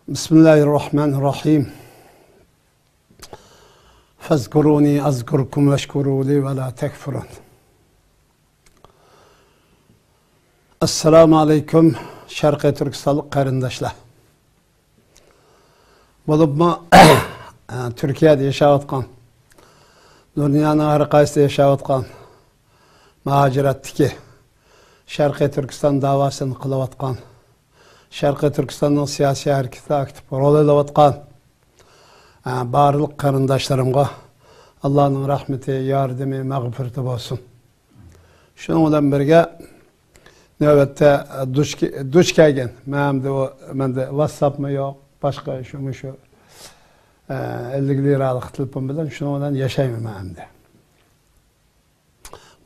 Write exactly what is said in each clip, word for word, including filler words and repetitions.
بسم الله الرحمن الرحيم. فاذكروني أذكركم واشكروا لي ولا تكفرون. ئەسسالامۇ ئەلەيكۇم، شەرقىي تۈركىستانلىق قېرىنداشلار. بولۇپمۇ تۈركىيەدە ياشاۋاتقان، دۇنيانىڭ ھەر قايسىدا ياشاۋاتقان، مۇھاجىرەتتىكى، شەرقىي تۈركىستان داۋاسىنى قىلىۋاتقان، شەرقىي تۈركىستاننىڭ سىياسىي ھەرىكىتىدە ئاكتىپ رول ئېلىۋاتقان، ئە، بارلىق قېرىنداشلىرىمغا ئاللانىڭ رەھمىتى، ياردىمى، مەغپىرىتى بولسۇن. شۇنىڭ بىلەن بىرگە، نۆۋەتتە، ئە، دۇچ، دۇچ كەلگەن. مەندە ئۇ، مەندە ۋاتساپمۇ يوق، باشقا شۇمۇ شۇ، ئە، ئەللىك لىرالىق تېلېفون بىلەن شۇنىڭ بىلەن ياشايمەن مەن ئەمدى.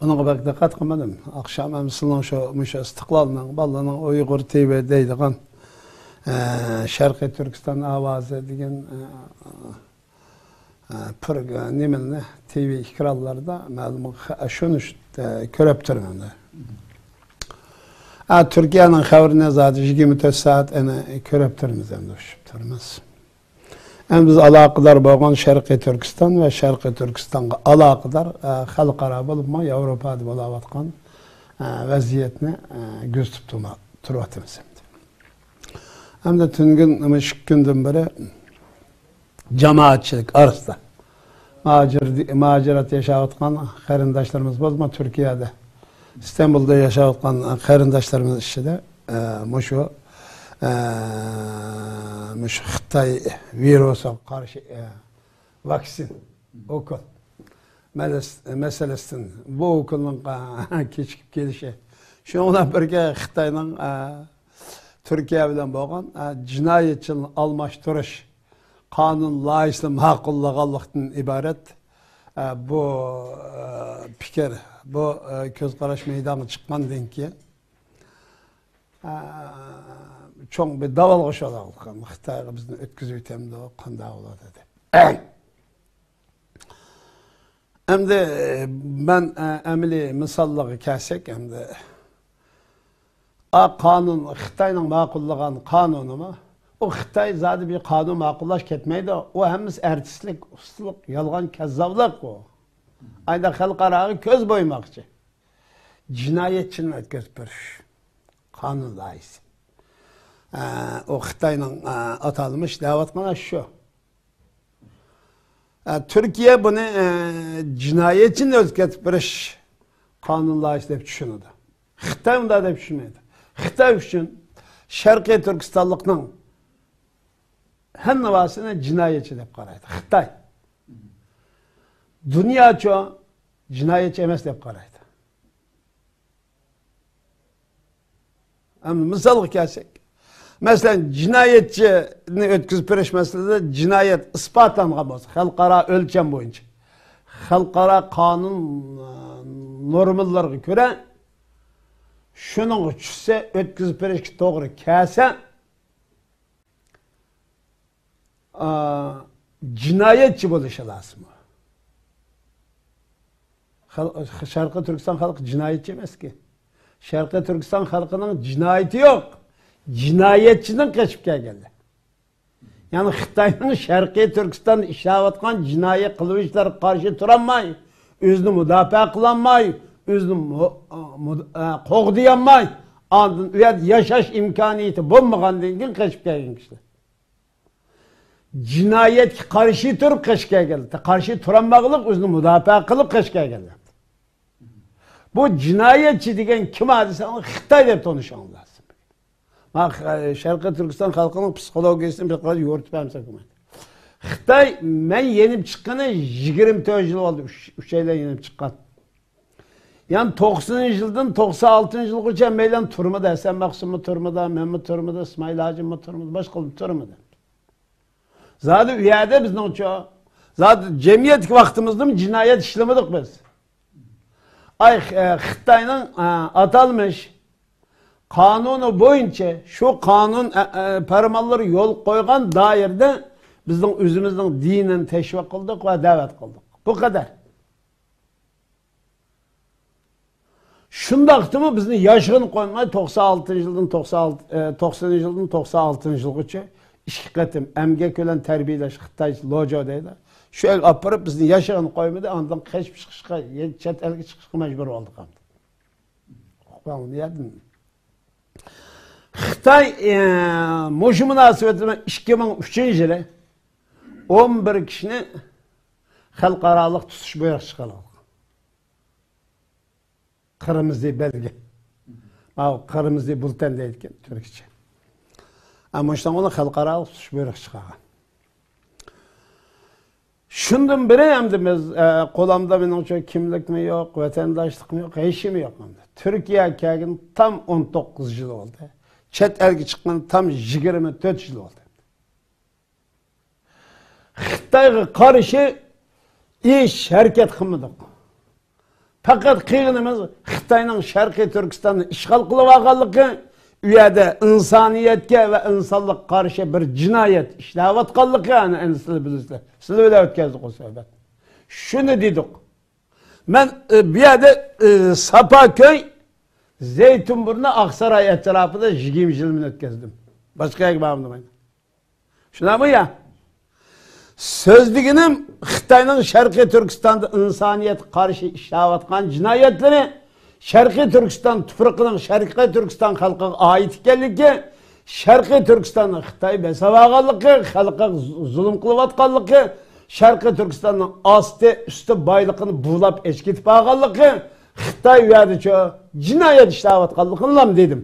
بۇنىڭغا بەك دىققەت قىلمىدىم. ئاخشام ئەمدى سىلىنىڭ شۇ، مۇشۇ ئىستىقلالنىڭ، بالىلارنىڭ ئۇيغۇر تىۋى دەيدىغان، ئە، شەرقىي تۈركىستان ئاۋازى دېگەن، ئە، ئە، پىر-، نېمىنى، تىۋى ئېكرانلاردا مەلۇم خە-، شۇنى، ئە، كۆرۈپ تۇرىمەن. ئە، تۈركىيەنىڭ خەۋىرىنى زادى يىگىرمە تۆت سائەت ئەنە كۆرۈپ تۇرىمىز، ئەمدى ئۇششۇپ تۇرىمىز. ئەمدى بىز ئالاقىدار بولغان شەرقىي تۈركىستان ۋە شەرقىي تۈركىستانغا ئالاقىدار، ئە، خەلقئارا بولۇپمۇ ياۋروپادا بولاۋاتقان، ئە، ۋەزىيەتنى، ئە، كۆزىتىپ تۇرما-، تۇرۇۋاتىمىز ئەمدى. ئەمدى تۈنۈگۈن مۇشۇ ئىككى كۈندىن بېرى جامائەتچىلىك ئارىسىدا مۇھاجىر-، مۇھاجىرەت ياشاۋاتقان قېرىنداشلىرىمىز بولسىمۇ تۈركىيەدە، ئىستانبۇلدا ياشاۋاتقان قېرىنداشلىرىمىز ئىچىدە، ئە، مۇشۇ، ئە، مۇشۇ خىتاي ۋىرۇسىغا قارشى، ئە، ۋاكسىن، ئوكۇل مەلەس-، مەسىلىسىدىن، بۇ ئوكۇلنىڭ، ئە، كېچىكىپ كېلىشى، شۇنىڭ بىلەن بىرگە خىتاينىڭ، ئە، تۈركىيە بىلەن بولغان، ئە، جىنايەتچىلىك ئالماشتۇرۇش قانۇن لايىھىسىنى ماقۇللىغانلىقتىن ئىبارەت، ئە، بۇ، ئە، پىكىر، بۇ، ئە، كۆز قاراش مەيدانغا چىققاندىن كېيىن، ئە، چوڭ بىر داۋالغۇش بولغان، خىتايغا بىزنى ئۆتكۈزۈۋېتەمدۇ، قانداق بولىدۇ دەپ. ئەمدى، ئە، مەن، ئە، ئەمەلىي مىساللارغا كەلسەك، ئەمدى، ئا، قانۇن، خىتاينىڭ ماقۇللىغان قانۇنىمۇ، ئۇ خىتاي زادى بىر قانۇن ماقۇللاش كەتمەيدۇ. ئۇ ھەممىسى ئارتىسلىق، ئۇستىلىق، يالغان، كەززاپلىق ئۇ. ئايدا خەلقئاراغا كۆز بويىماقچى. جىنايەتچىنى ئۆتكۈزۈپ بېرىش قانۇن لايىھىسى. ئە، ئۇ خىتاينىڭ، ئە، ئاتالمىش دەۋاتقىنى شۇ. ئە، تۈركىيە بۇنى، ئە، جىنايەتچىنى ئۆتكۈزۈپ بېرىش قانۇن لايىھىسى دەپ چۈشىنىدۇ. خىتاي ئۇنداق دەپ چۈشىنمەيدۇ. خىتاي ئۈچۈن شەرقىي تۈركىستانلىقنىڭ ھەممىسىنى جىنايەتچى دەپ قارايدۇ. خىتاي. دۇنياچۇ جىنايەتچى ئەمەس دەپ قارايدۇ. ئەمدى مىسالغا كەلسەك، مەسىلەن، جىنايەتچىنى ئۆتكۈزۈپ بېرىش مەسىلىسىدە جىنايەت ئىسپاتلانغان بولسا، خەلقئارا ئۆلچەم بويىچە، خەلقئارا قانۇن، ئە، نورمىلىرىغا كۆرە شۇنىڭغا چۈشسە، ئۆتكۈزۈپ بېرىشكە توغرا كەلسە، ئا، جىنايەتچى بولۇشى لازىم. خەل-، شەرقىي تۈركىستان خەلقى جىنايەتچى ئەمەسكى. شەرقىي تۈركىستان خەلقىنىڭ جىنايىتى يوق. جىنايەتچىدىن قېچىپ كەلگەنلەر. يەنى خىتاينىڭ شەرقىي تۈركىستاندا ئىشلەۋاتقان جىنايى قىلمىشلارغا قارشى تۇرالماي، ئۆزىنى مۇداپىئە قىلالماي، ئۆزىنى مۇ-، مۇ-، ئە، قوغدىيالماي، ئاندىن ئۇ يەردە ياشاش ئىمكانىيىتى بولمىغاندىن كېيىن قېچىپ كەلگەن كىشىلەر. جىنايەتكە قارشى تۇرۇپ قېچىپ كەلگەن، قارشى تۇرالمىغانلىق، ئۆزىنى مۇداپىئە قىلىپ قېچىپ كەلگەن. بۇ جىنايەتچى دېگەن كىم دېسەڭ، خىتاي دەپ تونۇشۇڭ لازىم. ما-، شەرقىي تۈركىستان خەلقىنىڭ پسىخولوگىيىسىنى بىر قەدەر يورۇتۇپ بەرمىسەك بولمايدۇ. خىتاي، مەن يېنىپ چىققىنى يىگىرمە تۆت يىل بولدى، ئۈچ، ئۈچەيلەن يېنىپ چىققان. يەنى توقسىنىنچى يىلدىن توقسان ئالتىنچى يىلغىچە ھەممەيلەن تۈرمىدە، ھەسەن مەخسۇممۇ تۈرمىدە، مەنمۇ تۈرمىدە، ئىسمائىل ھاجىممۇ تۈرمىدە، باشقىلار تۈرمىدە. زادى ئۇ يەردە بىزنىڭچۇ، زادى جەمئىيەتتىكى ۋاقتىمىزدىمۇ جىنايەت ئىشلىمىدۇق بىز. ئاي، خ-، خىتاينىڭ، ئە، ئاتالمىش قانۇنى بويىچە شۇ قانۇن، ئە، ئە، پەرمانلىرى يول قويغان دائىرىدە بىزنىڭ ئۆزىمىزنىڭ دىنىنى تەشۋىق قىلدۇق ۋە دەۋەت قىلدۇق. بۇ قەدەر. شۇنداقتىمۇ بىزنى ياشىغىنى قويماي، توقسان ئالتىنچى يىلدىن توقسان ئالتە، ئە، توقسىنىنچى يىلدىن توقسان ئالتىنچى يىلغىچە ئىككى قېتىم ئەمگەك بىلەن تەربىيەلەش خىتايچە لوجو دەيدۇ. شۇ يەرگە ئاپىرىپ، بىزنى ياشىغىنى قويمىدى. ئاندىن قېچىپ چىقىشقا، چەت ئەلگە چىقىشقا مەجبۇر بولدۇق ئەمدى. ئۇقماڭ، نېمە دېدىم؟ خىتاي، ئە، مۇشۇ مۇناسىۋەت بىلەن ئىككى مىڭ ئۈچىنچى يىلى ئون بىر كىشىنى خەلقئارالىق تۇتۇش بۇيرۇقى چىقارغان. قىرمىزى بەلگە. ماۋۇ قىرمىزى بۇلتەن دەيدىكەن تۈركچە. ئە، مۇشۇنىڭ بىلەن خەلقئارالىق تۇتۇش بۇيرۇقى چىقارغان. شۇندىن بېرى ئەمدى بىز، ئە، قولۇمدا مېنىڭچە كىملىكمۇ يوق، ۋەتەنداشلىقمۇ يوق، ھېچنېمە يوق ئەمدى. تۈركىيەگە كەلگىنى تام ئون توققۇز يىل بولدى. چەت ئەلگە چىققىنى تام يىگىرمە تۆت يىل بولدى. خىتايغا قارشى ھېچ ھەرىكەت قىلمىدۇق. پەقەت قىلغىنىمىز خىتاينىڭ شەرقىي تۈركىستاننى ئىشغال قىلىۋالغانلىقى، ئۇ يەردە ئىنسانىيەتكە ۋە ئىنسانلىققا قارشى بىر جىنايەت ئىشلەۋاتقانلىقى، ئەنە، ئەنە سىلەر بىلىسىلەر. سىلەر بىلەن ئۆتكەزدۇق ئۇ سۆھبەتنى. شۇنى دېدۇق. مەن، ئە، بۇ يەردە، ئە، ساپاكۆي، زەيتۇنبۇرنى، ئاقساراي ئەتراپىدا يىگىرمە يىل مەن ئۆتكەزدىم. باشقا يەرگە بارمىدىم. شۇنداقمۇ يا؟ سۆز دېگىنىم خىتاينىڭ شەرقىي تۈركىستاندا ئىنسانىيەتكە قارشى ئىشلەۋاتقان جىنايەتلىرى، شەرقىي تۈركىستان تۇپرىقىنىڭ شەرقىي تۈركىستان خەلقىگە ئائىت ئىكەنلىكى، شەرقىي تۈركىستاننى خىتاي بېسىۋالغانلىقى، خەلقىگە زۇ-، زۇلۇم قىلىۋاتقانلىقى، شەرقىي تۈركىستاننىڭ ئاستى ئۈستى بايلىقىنى بۇلاپ ئېچىپ كېتىپ ئالغانلىقى، خىتاي ئۇ يەردىچۇ جىنايەت ئىشلەۋاتقانلىقىنىلا دېدىم.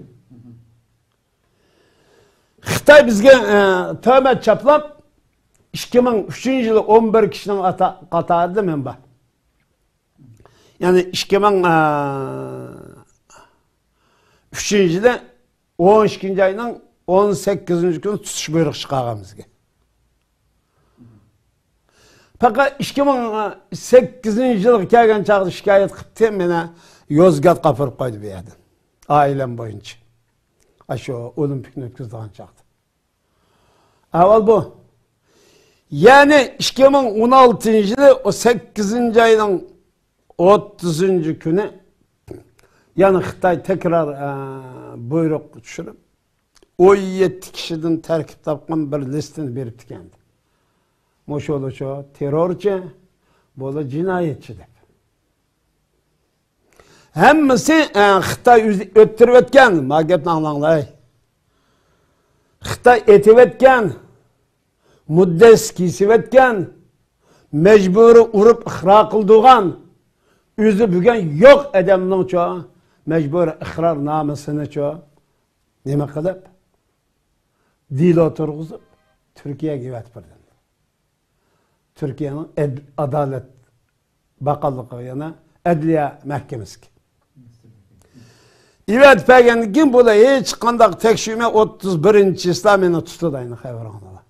خىتاي بىزگە، ئە، تۆھمەت چاپلاپ، ئىككى مىڭ ئۈچىنچى يىلى ئون بىر كىشىنىڭ ئاتا-، قاتارىدا مەن بار. يەنى ئىككى مىڭ، ئە، ئۈچىنچى يىلى ئون ئىككىنچى ئاينىڭ ئون سەككىزىنچى كۈنى تۇتۇش بۇيرۇقى چىقارغان بىزگە. پەقەت ئىككى مىڭ سەككىزىنچى يىلغا كەلگەن چاغدا شىكايەت قىپتى، مېنى يوزگاتقا ئاپىرىپ قويدى بۇ يەردىن. ئائىلەم بويىچە. ئاشۇ ئولىمپىكنى ئۆتكۈزىدىغان چاغدا. ئەھۋال بۇ. يەنى ئىككى مىڭ ئون ئالتىنچى يىلى ئو سەككىزىنچى ئاينىڭ ئوتتۇزىنچى كۈنى يەنە خىتاي تەكرار، ئە، بۇيرۇق چۈشۈرۈپ، ئون يەتتە كىشىدىن تەركىب تاپقان بىر لىستىنى بېرىپتىكەن. مۇشۇلىچۇ تېررورچى، بۇلا جىنايەتچى دەپ. ھەممىسى، ئە، خىتاي ئۆزى ئۆتتۈرۈۋەتكەن. ما گەپنى ئاڭلاڭلاي. خىتاي ئېتىۋەتكەن. مۇددەتسىز كېسىۋەتكەن. مەجبۇرىي ئۇرۇپ ئىقرار قىلدۇرغان. ئۆزى بۈگۈن يوق ئادەمنىڭچۇ مەجبۇرىي ئىقرارنامىسىنىچۇ نېمە قىلىپ، دېلو تۇرغۇزۇپ، تۈركىيەگە ئەۋەتىپ بەردى. تۈركىيەنىڭ ئەد-، ئادالەت باقانلىقىغا، يەنە ئەدلىيە مەھكىمىسىگە ئەۋەتىپ بەرگەندىن كېيىن، بۇلار ھېچقانداق تەكشۈرمەي، ئوتتۇز بىرىنچى چىسلا مېنى تۇتتى، ئەينى خەۋىرىڭلار.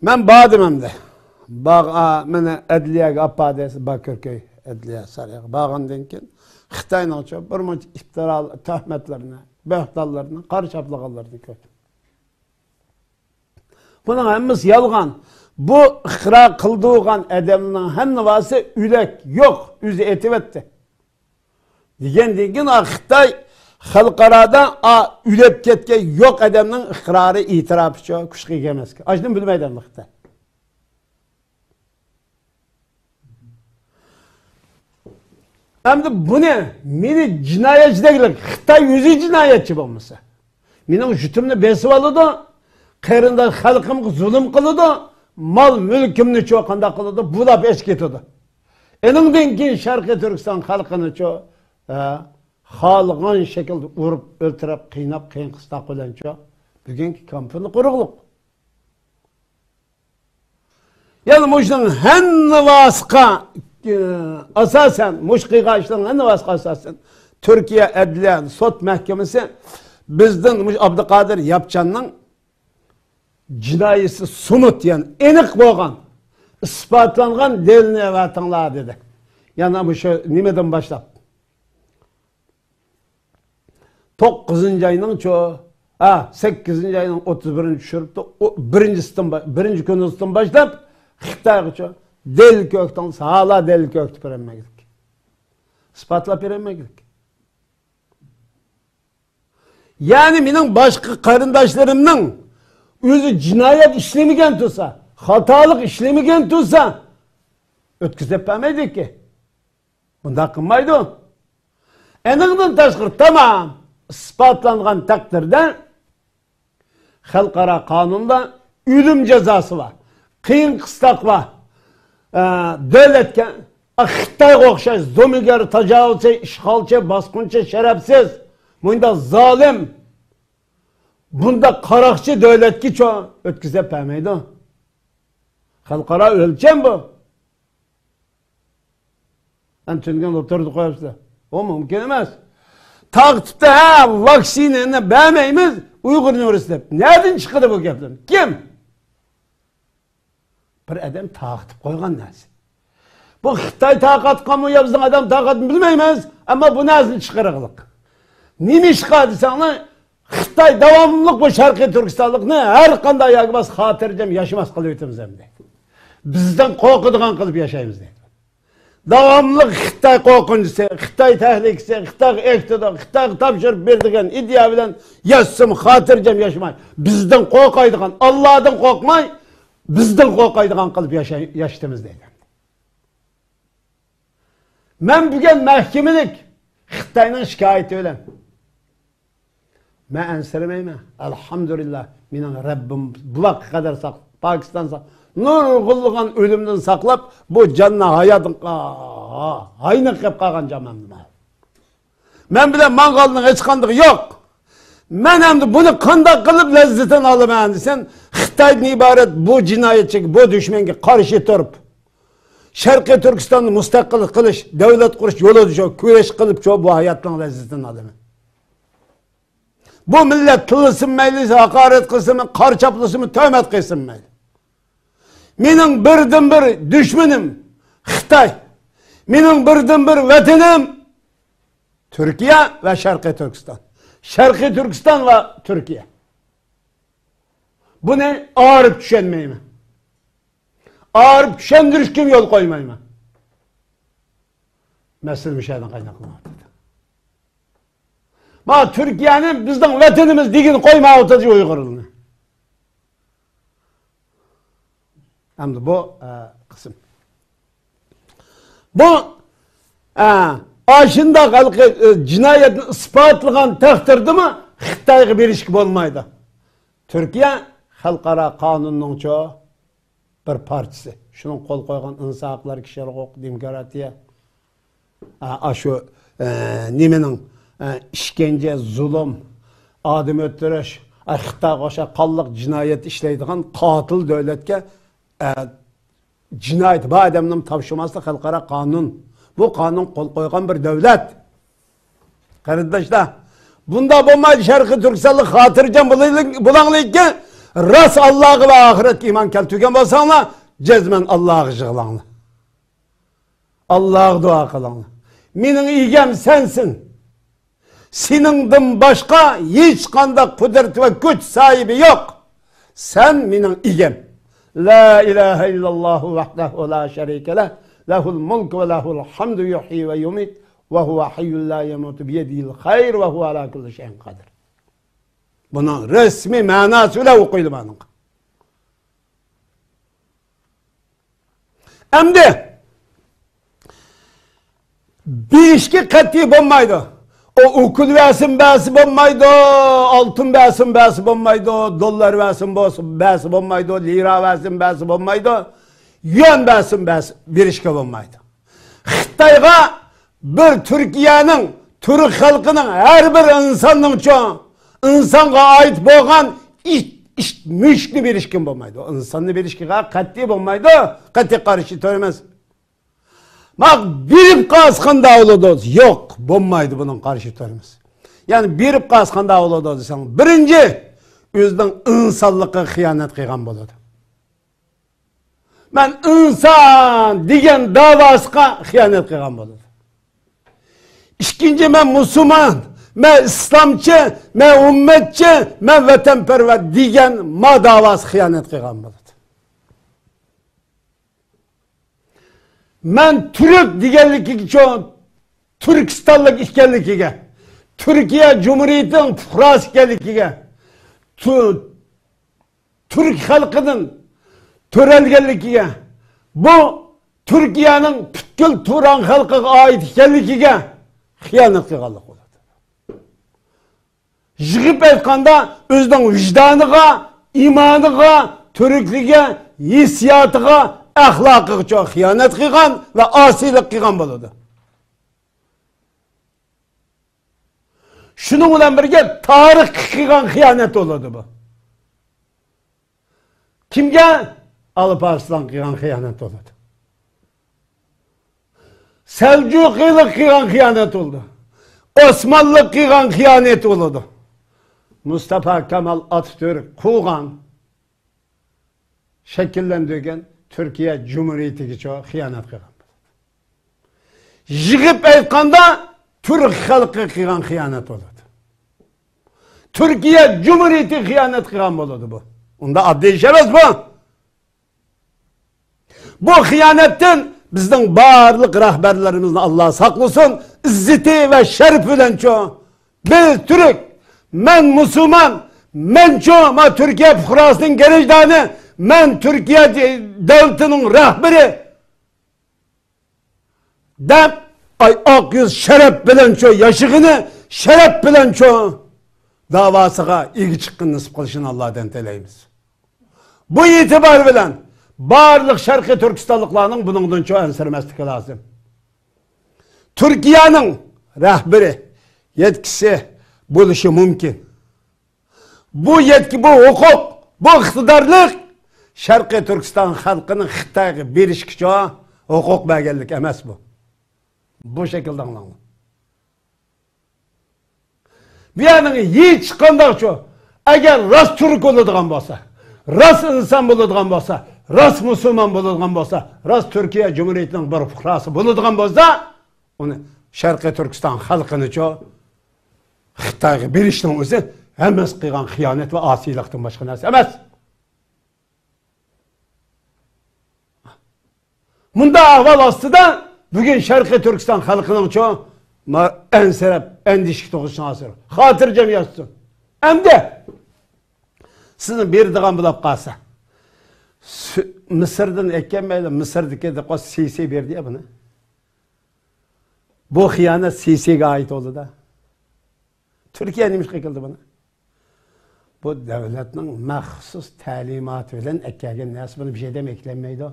مەن باردىم ئەمدى. باغ-، ئا، مېنى ئەدلىيەگە ئاپاردى، باكىركۆي ئەدلىيە سارىيىغا بارغاندىن كېيىن، خىتاينىڭچۇ بىر مۇنچە ئىپتىرا، تۆھمەتلىرىنى، بۆھتانلىرىنى، قارا چاپلىغانلىرىنى كۆردۈم. بۇنىڭ ھەممىسى يالغان. بۇ ئىقرار قىلدۇرغان ئادەمنىڭ ھەممىسى ئۆلۈك، يوق، ئۆزى ئېتىۋەتتى. دېگەندىن كېيىن، ئا، خىتاي خەلقئارادا، ئا، ئۆلۈپ كەتكەن يوق ئادەمنىڭ ئىقرارى، ئېتىراپىچۇ كۈچكە ئىگە ئەمەسكەن. ئاشۇنى بىلمەيدۇ ئەمدى خىتاي. ئەمدى بۇنى، مېنى جىنايەتچى دەيلى، خىتاي ئۆزى جىنايەتچى بولمىسا. مېنىڭ يۇرتۇمنى بېسىپ ئالىدۇ، قېرىنداش خەلقىمگە زۇلۇم قىلىدۇ، مال مۈلكۈمنىچۇ قانداق قىلىدۇ، بۇلاپ ئېچىپ كېتىدۇ. ئېنىڭدىن كېيىن شەرقىي تۈركىستان خەلقىنىچۇ، ھە، خالىغان شەكىلدە ئۇرۇپ، ئۆلتۈرۈپ، قىيناپ، قىيىن قىستاق بىلەنچۇ بۈگۈنكى كامپىنى قۇرۇقلۇق. يەنى مۇشۇنىڭ ھەممىۋاسىقا، ئە، ئاساسەن، مۇشۇ قىلغان ئىشلارنىڭ ھەممىۋاسىقا ئاساسەن، تۈركىيە ئەدلىيە سوت مەھكىمىسى بىزدىن مۇشۇ ئابدۇقادىر ياپچاننىڭ جىنايىسى سۇمۇت، يەنى ئېنىق بولغان، ئىسپاتلانغان دېلىلنى ئەۋەتىڭلار دېدى. يەنى مۇشۇ نېمىدىن باشلاپ؟ توققۇزىنچى ئاينىڭچۇ، ھە، سەككىزىنچى ئاينىڭ ئوتتۇز بىرىنى چۈشۈرۈپتۇ. ئۇ بىرىنچىسىدىن با-، بىرىنچى كۈنىسىدىن باشلاپ خىتايغىچۇ دەل كۆكتىڭ، ھالا دەل كۆكتە بېرەلمەيدۇ. ئىسپاتلاپ بېرەلمەيدۇ. يەنى مېنىڭ باشقا قېرىنداشلىرىمنىڭ ئۆزى جىنايەت ئىشلىمىگەن تۇرسا، خاتالىق ئىشلىمىگەن تۇرسا، ئۆتكۈزۈپ بەرمەيدىكى. بۇنداق قىلمايدۇ. ئېنىڭدىن تاشقىرى تامام ئىسپاتلانغان تەقدىردە، خەلقئارا قانۇندا ئۆلۈم جازاسى بار، قىيىن قىستاق بار. ئە، دۆلەتكە، ئە، خىتايغا ئوخشاش زومىگەر، تاجاۋۇزچى، ئىشغالچى، باسقۇنچى، شەرەپسىز، مۇنداق زالىم، بۇنداق قاراقچى دۆلەتكىچۇ ئۆتكۈزۈپ بەرمەيدۇ. خەلقئارا ئۆلچەم بۇ. ئەنە تۈنۈگۈن ئوتتۇرىدا قويۇپسىلەر. ئۇ مۇمكىن ئەمەس. تارقىتىپتۇ، ھە، ۋاكسىنىنى بەرمەيمىز، ئۇيغۇرنى ئۇرۇش دەپ. نەدىن چىقىدۇ بۇ گەپلەر؟ كىم؟ بىر ئادەم تارقىتىپ قويغان نەرسە. بۇ خىتاي تارقاتقانمۇ يا بىزنىڭ ئادەم تارقاتقانمۇ بىلمەيمىز، ئەمما بۇ نەرسىنى چىقىرىغلىق. نېمىشقا دېسەڭلار، خىتاي داۋاملىق بۇ شەرقىي تۈركىستانلىقنى ھەر قانداق يەرگە بارسا خاتىرجەم ياشىماس قىلىۋېتىمىز ئەمدى. بىزدىن قورقىدىغان قىلىپ ياشايمىز دەيدۇ. داۋاملىق خىتاي قورقۇنچىسى، خىتاي تەھلىكىسى، خىتايغا ئېكىتىدۇ، خىتايغا تاپشۇرۇپ بېرىدىغان ئىدىيە بىلەن ياشىسىمۇ خاتىرجەم ياشىماي، بىزدىن قورقايدىغان، ئاللادىن قورقماي، بىزدىن قورقايدىغان قىلىپ ياشاي-، ياشىتىمىز دەيدۇ. مەن بۈگۈن مەھكىمىلىك خىتاينىڭ شىكايىتى بىلەن مەن ئەنسىرىمەيمەن. ئەلھەمدۇلىللا، مېنىڭ رەببىم بۇ ۋاقىتقا قەدەر ساقلاپ، پاكىستان ساق-، نۇرغۇنلىغان ئۆلۈمدىن ساقلاپ، بۇ جاننى ھاياتىن، ھاينىقىپ قالغان جان مەندە بار. مەن بىلەن ماڭغاننىڭ ھېچقاندىقى يوق. مەن ئەمدى بۇنى قانداق قىلىپ لەززىتىنى ئالىمەن دېسەم، خىتايدىن ئىبارەت بۇ جىنايەتچىگە، بۇ دۈشمەنگە قارشى تۇرۇپ، شەرقىي تۈركىستاننى مۇستەقىل قىلىش، دۆلەت قۇرۇش يولىدا شۇ كۈرەش قىلىپ شۇ بۇ ھاياتنىڭ لەززىتىنى ئالىمەن. بۇ مىللەت تىللىسىمۇ مەيلى، ھاقارەت قىلسىمۇ، قارا چاپلىسىمۇ، تۆھمەت قىلسىمۇ مەيلى. مېنىڭ بىردىنبىر دۈشمىنىم خىتاي. مېنىڭ بىردىنبىر ۋەتىنىم تۈركىيە ۋە شەرقىي تۈركىستان. شەرقىي تۈركىستان ۋە تۈركىيە. بۇنى ئايرىپ چۈشەنمەيمەن. ئايرىپ چۈشەندۈرۈشكىمۇ يول قويمايمەن. مەسىلە مۇشۇ يەردىن قايناقلىنىۋاتىدۇ. ما تۈركىيەنى بىزنىڭ ۋەتىنىمىز دېگىلى قويمايۋاتىدۇ ئۇيغۇرلارنى. ئەمدى بۇ، ئە، قىسىم. بۇ، ئە، ئاشۇنداق ھېلىقى، ئە، جىنايەتنى ئىسپاتلىغان تەقدىردىمۇ خىتايغا بېرىشكە بولمايدۇ. تۈركىيە خەلقئارا قانۇننىڭچۇ بىر پارچىسى. شۇنىڭ قول قويغان ئىنسان ھەقلىرى، كىشىلەر ھوقۇقى، دېموكراتىيە، ئا، ئاشۇ، ئە، نېمىنىڭ، ئە، ئىشكەنجە، زۇلۇم، ئادەم ئۆلتۈرۈش، ئا، خىتايغا ئوخشاش قانلىق جىنايەت ئىشلەيدىغان قاتىل دۆلەتكە، ئە، جىنايىتى بار ئادەمنىمۇ تاپشۇرماسلىق خەلقئارا قانۇن. بۇ قانۇن قول قويغان بىر دۆلەت. قېرىنداشلار، بۇنداق بولمايدۇ. شەرقىي تۈركىستانلىق خاتىرجەم بولايلى-، بولاڭلىكى، راست ئاللاغا ۋە ئاخىرەتكە ئىمان كەلتۈرگەن بولساڭلار، جەزمەن ئاللاغا يىغلاڭلار. ئاللاغا دۇئا قىلىڭلار. مېنىڭ ئىگەم سەنسەن. سېنىڭدىن باشقا ھېچقانداق قۇدرەت ۋە كۈچ ساھىبى يوق. سەن مېنىڭ ئىگەم. لا ئىلاھە ئىللاللاھۇ ۋەھدەھۇ لا شەرىكە لەھ، لەھۇل مۇلكۇ ۋە لەھۇل ھەمدۇ يۇھيى ۋە يۇمىت ۋە ھۇۋە ھەييۇن لا يەمۇتۇ بىيەدىھىل خەير ۋە ھۇۋە ئەلا كۇللى شەيئىن قادىر. بۇنىڭ رەسمىي مەناسى بىلەن ئوقۇيلى مانا. ئەمدى بېرىشكە قەتئىي بولمايدۇ. ئۇ ئوكۇل بەرسىمۇ بەرسە بولمايدۇ، ئالتۇن بەرسىمۇ بەرسە بولمايدۇ، دوللار بەرسىمۇ بولسا، بەرسە بولمايدۇ، لىرا بەرسىمۇ بەرسە بولمايدۇ، يۈەن بەرسىمۇ بەرسە، بېرىشكە بولمايدۇ. خىتايغا بىر تۈركىيەنىڭ، تۈرك خەلقىنىڭ ھەر بىر ئىنساننىڭچۇ، ئىنسانغا ئائىت بولغان ئىت، ئىت، مۈشۈكنى بېرىشكە بولمايدۇ. ئىنساننى بېرىشكە قەتئىي بولمايدۇ. قەتئىي قارشى تۇرىمىز. ماق بېرىپ قالسا قانداق بولىدۇ؟ يوق، بولمايدۇ، بۇنىڭ قارشى تۇرىمىز. يەنى بېرىپ قالسا قانداق بولىدۇ دېسەڭ، بىرىنچى، ئۆزىنىڭ ئىنسانلىقىغا خىيانەت قىلغان بولىدۇ. مەن ئىنسان دېگەن داۋاسىغا خىيانەت قىلغان بولىدۇ. ئىككىنچى، مەن مۇسۇلمان، مەن ئىسلامچى، مەن ئۈممەتچى، مەن ۋەتەنپەرۋەر دېگەن ما داۋاسىغا خىيانەت قىلغان بولىدۇ. مەن تۈرك دېگەنلىكىگە، تۈركىستانلىق ئىكەنلىكىگە، تۈركىيە جۇمھۇرىيىتىنىڭ پۇقراسى ئىكەنلىكىگە، تۈ-، تۈرك خەلقىدىن تۆرەلگەنلىكىگە، بۇ تۈركىيەنىڭ پۈتكۈل تۇران خەلقىگە ئائىت ئىكەنلىكىگە خىيانەت قىلغانلىق بولىدۇ. يىغىپ ئېيتقاندا، ئۆزىنىڭ ۋىجدانىغا، ئىمانىغا، تۈركلىكىگە، ھېسسىياتىغا، ئەخلاقىغىچۇ خىيانەت قىلغان ۋە ئاسىيلىق قىلغان بولىدۇ. شۇنىڭ بىلەن بىرگە تارىخقا قىلغان خىيانەت بولىدۇ بۇ. كىمگە؟ ئالپ ئارسلانغا قىلغان خىيانەت بولىدۇ. سەلجۇقىلىق قىلغان خىيانەت بولىدۇ. ئوسمانلىق قىلغان خىيانەت بولىدۇ. مۇستافا كامال ئاتاتۈرك قۇرغان، شەكىللەندۈرگەن تۈركىيە جۇمھۇرىيىتىگىچۇ خىيانەت قىلغان بولىدۇ. يىغىپ ئېيتقاندا، تۈرك خەلقىگە قىلغان خىيانەت بولىدۇ. تۈركىيە جۇمھۇرىيىتىگە خىيانەت قىلغان بولىدۇ بۇ. ئۇنداق ئاددىي ئىش ئەمەس بۇ. بۇ خىيانەتتىن بىزنىڭ بارلىق رەھبەرلىرىمىزنى ئاللا ساقلىسۇن. ئىززىتى ۋە شەرىپى بىلەنچۇ، بىز تۈرك، مەن مۇسۇلمان، مەنچۇ ما تۈركىيە پۇقراسىنىڭ گېرەجدانى، مەن تۈركىيە دەۋلىتىنىڭ رەھبىرى دەپ، ئاي، ئاق يۈز شەرەپ بىلەنچۇ ياشىغىنى، شەرەپ بىلەنچۇ داۋاسىغا ئىگە چىققىنى نېسىپ قىلىشىنى ئاللادىن تىلەيمىز. بۇ ئېتىبار بىلەن بارلىق شەرقىي تۈركىستانلىقلارنىڭ بۇنىڭدىنچۇ ئەنسىرىمەسلىكى لازىم. تۈركىيەنىڭ رەھبىرى، يەتكۈچىسى بولۇشى مۇمكىن. بۇ يەتكى، بۇ ھوقۇق، بۇ ئىقتىدارلىق شەرقىي تۈركىستان خەلقىنى خىتايغا بېرىشكىچۇ ھوقۇق بەرگەنلىك ئەمەس بۇ. بۇ شەكىلدە ئاڭلاڭلار. بۇ يەرنىڭ ھېچقانداقچۇ، ئەگەر راست تۈرك بولىدىغان بولسا، راست ئىنسان بولىدىغان بولسا، راست مۇسۇلمان بولىدىغان بولسا، راست تۈركىيە جۇمھۇرىيىتىنىڭ بىر پۇقراسى بولىدىغان بولسا، ئۇنى شەرقىي تۈركىستان خەلقىنىچۇ خىتايغا بېرىشنىڭ ئۆزى ھەممىسى قىلغان خىيانەت ۋە ئاسىيلىقتىن باشقا نەرسە ئەمەس. مۇنداق ئەھۋال ئاستىدا بۈگۈن شەرقىي تۈركىستان خەلقىنىڭچۇ ما-، ئەنسىرەپ، ئەندىشىگە توغرىسىنى ئاسىرىپ، خاتىرجەم ياشىسۇن. ئەمدى سىزنى بېرىدىغان بولاپ قالسا، سۈ-، مىسىردىن ئەكەلمەيلا، مىسىردىكى دەپ قويسا، سىسى بېرىدۇ يا بۇنى. بۇ خىيانەت سىسىگە ئائىت بولىدۇ. تۈركىيە نېمە ئىشقا كېلىدۇ بۇنى؟ بۇ دۆلەتنىڭ مەخسۇس تەلىماتى بىلەن ئەكەلگەن نەرسە، بۇنى بىر يەردە ئەكلەنمەيدۇ.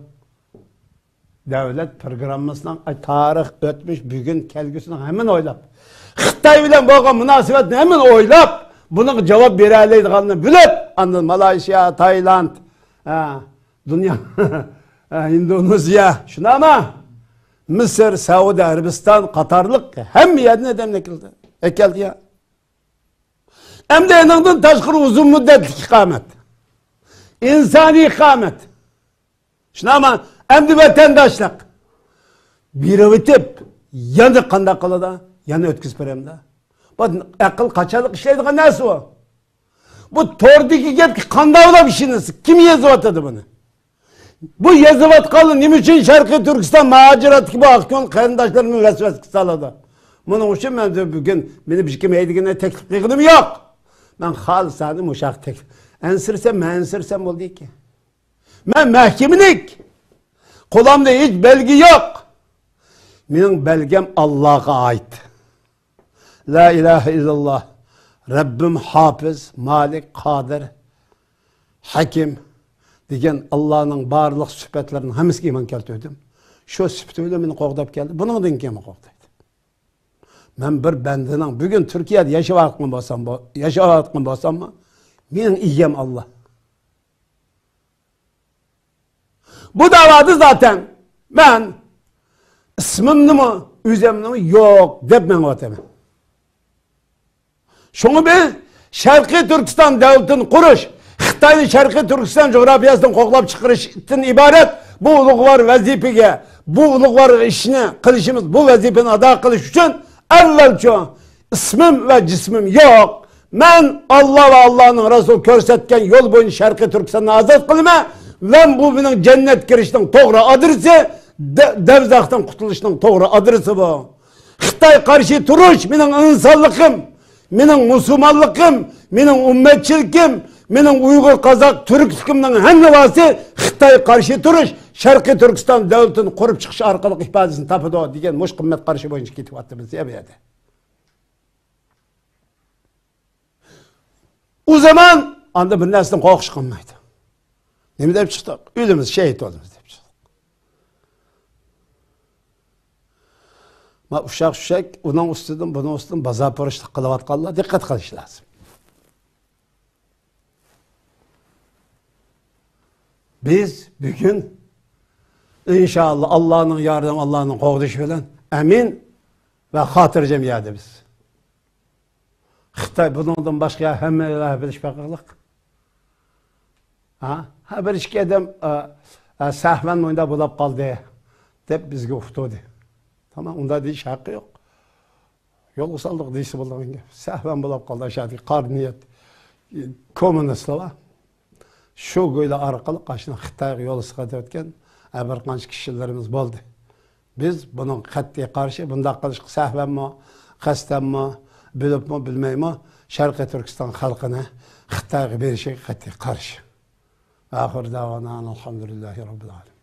دۆلەت پروگراممىسىنىڭ، ئاي، تارىخ، ئۆتمۈش، بۈگۈن، كەلگۈسىنىڭ ھەممىنى ئويلاپ، خىتاي بىلەن بولغان مۇناسىۋەتنى ھەممىنى ئويلاپ، بۇنىڭغا جاۋاب بېرەلەيدىغاننى بىلىپ، ئاندىن مالايشىيا، تايلاند، ھە، دۇنيا، ھە، ئىندونېزىيە، شۇنداقمۇ؟ مىسىر، سەئۇدى ئەرەبىستان قاتارلىق ھەممە يەردىن ئادەمنى ئەكەلدى. ئەكەلدى يا. ئەمدى ئېنىڭدىن تاشقىرى ئۇزۇن مۇددەتلىك ئىقامەت. ئىنسانىي ئىقامەت. شۇنداقمۇ؟ ئەمدى ۋەتەنداشلىق. بېرىۋېتىپ، يەنە قانداق قىلىدۇ؟ يەنە ئۆتكۈزۈپ بېرەمدۇ؟ بۇ ئەقىل قاچانلىق ئىشلەيدىغان نەرسە ئۇ. بۇ توردىكى گەپكە قانداق بولاپ ئىشىنىسىز؟ كىم يېزىۋاتىدۇ بۇنى؟ بۇ يېزىۋاتقانلار نېمە ئۈچۈن شەرقىي تۈركىستان مۇھاجىرەتتىكى بۇ ئاقكۆڭۈل قېرىنداشلارنى ۋەسۋەسىگە سالىدۇ؟ بۇنىڭ ئۈچۈن مەن بۈگۈن مېنى بىر كىم ھەيدىگىنى تەكلىپ قىلغىنىم يوق. مەن خالىسانى مۇشاق تەكلىپ. ئەنسىرىسەم، مەن ئەنسىرىسەم بولدىكى. مەن مەھكىمىلىك. قولۇمدا ھېچ بەلگە يوق. مېنىڭ بەلگەم ئاللاغا ئائىت. لا ئىلاھە ئىللاللا، رەببىم ھاپىز، مالىك، قادىر، ھەكىم دېگەن ئاللانىڭ بارلىق سۈپەتلىرىنىڭ ھەممىسىگە ئىمان كەلتۈردۈم. شۇ سۈپىتى بىلەن مېنى قوغداپ كەلدى. بۇنىڭدىن كېيىن قوغدايدۇ. مەن بىر بەندىنىڭ، بۈگۈن تۈركىيەدە ياشاۋاتقان بولسام، بو-، ياشاۋاتقان بولساممۇ، مېنىڭ ئىگەم ئاللا. بۇ داۋادا زاتەن مەن ئىسمىمنىمۇ، ئۆزۈمنىمۇ يوق دەپ مېڭىۋاتىمەن. شۇڭا بىز شەرقىي تۈركىستان دۆلىتىنى قۇرۇش، خىتاينى شەرقىي تۈركىستان جۇغراپىيەسىدىن قوغلاپ چىقىرىشتىن ئىبارەت بۇ ئۇلۇغۋار ۋەزىپىگە، بۇ ئۇلۇغۋار ئىشنى قىلىشىمىز، بۇ ۋەزىپىنى ئادا قىلىش ئۈچۈن ئەۋۋەلچۇ ئىسمىم ۋە جىسمىم يوق. مەن ئاللا ۋە ئاللانىڭ رەسۇلى كۆرسەتكەن يول بويىچە شەرقىي تۈركىستاننى ئازاد قىلىمەن. ۋە بۇ مېنىڭ جەننەتكە كىرىشنىڭ توغرا ئادرېسى، دە-، دەۋزەختىن قۇتۇلۇشنىڭ توغرا ئادرېسى بۇ. خىتاي قارشى تۇرۇش مېنىڭ ئىنسانلىقىم، مېنىڭ مۇسۇلمانلىقىم، مېنىڭ ئۈممەتچىلىكىم، مېنىڭ ئۇيغۇر، قازاق، تۈركلۈكۈمنىڭ ھەممىۋاسى خىتايغا قارشى تۇرۇش، شەرقىي تۈركىستان دۆلىتىنى قۇرۇپ چىقىش ئارقىلىق ئىپادىسىنى تاپىدۇ دېگەن مۇشۇ قىممەت قارىشى بويىچە كېتىۋاتىمىز يا بۇ يەردە. ئۇ زامان ئاندا بىر نەرسىدىن قورقۇش قالمايدۇ. نېمە دەپ چىقتۇق؟ ئۆلىمىز، شېھىت بولىمىز دەپ چىقتۇق. ما ئۇششاق-چۈششەك ئۇنىڭ ئۈستىدىن، بۇنىڭ ئۈستىدىن بازار پۇرۇشلۇق قىلىۋاتقانلار دىققەت قىلىشى لازىم. بىز بۈگۈن، ئىنشائاللا، ئاللانىڭ ياردىمى، ئاللانىڭ قوغدىشى بىلەن ئەمىن ۋە خاتىرجەم يەردە بىز. خىتاي بۇنىڭدىن باشقا ھەممە بىلىش بېقىقلىق. ھە؟ ھە، بىر ئىككى ئادەم، ئە، ئە، سەھۋەن مۇنداق بولاپ قالدى دەپ بىزگە ئۇقتۇردى. تامام، ئۇنداق دېيىش ھەققى يوق. يولغا سالدۇق دېيىشسە بولىدىغان گەپ. سەھۋەن بولاپ قالدى، ئاشۇ يەردىكى قارا نىيەت كوممۇنىستلار بار. شۇ گويلار ئارقىلىق ئاشۇ خىتايغا يول سىقىۋەتكەن ھە بىر قانچە كىشىلىرىمىز بولدى. بىز بۇنىڭغا قەتئىي قارشى، بۇنداق قىلىشقا سەھۋەنمۇ، قەستەنمۇ، بىلىپمۇ، بىلمەيمۇ، شەرقىي تۈركىستان خەلقىنى خىتايغا بېرىشىگە قەتئىي قارشى. ئاخىر داۋانا ئەلھەمدۇلىللاھى رەببىل ئالەمىن.